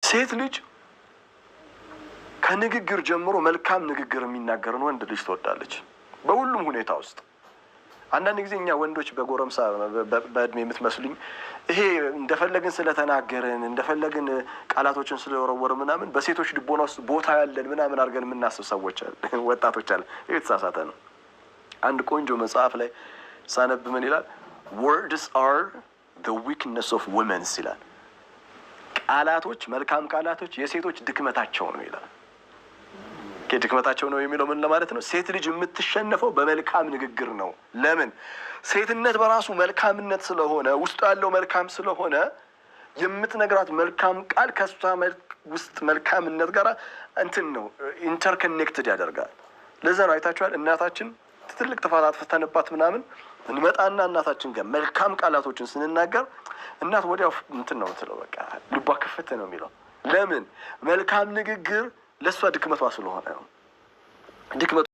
ሴት ልጅ ከንግግር ጀምሮ መልካም ንግግር የሚናገርን ወንድ ልጅ ትወዳለች፣ በሁሉም ሁኔታ ውስጥ። አንዳንድ ጊዜ እኛ ወንዶች በጎረምሳ በእድሜ የምትመስሉኝ ይሄ እንደፈለግን ስለተናገርን፣ እንደፈለግን ቃላቶችን ስለወረወር ምናምን በሴቶች ልቦና ውስጥ ቦታ ያለን ምናምን አድርገን የምናስብ ሰዎች አለ፣ ወጣቶች አለ። ይህ የተሳሳተ ነው። አንድ ቆንጆ መጽሐፍ ላይ ሳነብ ምን ይላል? "Words are the weakness of womens" ይላል። ቃላቶች፣ መልካም ቃላቶች የሴቶች ድክመታቸው ነው ይላል። ድክመታቸው ነው የሚለው ምን ለማለት ነው? ሴት ልጅ የምትሸነፈው በመልካም ንግግር ነው። ለምን? ሴትነት በራሱ መልካምነት ስለሆነ፣ ውስጡ ያለው መልካም ስለሆነ፣ የምትነግራት መልካም ቃል ከእሷ ውስጥ መልካምነት ጋር እንትን ነው፣ interconnected ያደርጋል። ለዛ ነው አይታችኋል። እናታችን ትልቅ ጥፋት አጥፍተንባት ምናምን እንመጣና እናታችን ጋር መልካም ቃላቶችን ስንናገር እናት ወዲያው እንትን ነው የምትለው፣ በቃ ልቧ ክፍት ነው የሚለው። ለምን? መልካም ንግግር ለእሷ ድክመቷ ስለሆነ ነው። ድክመቷ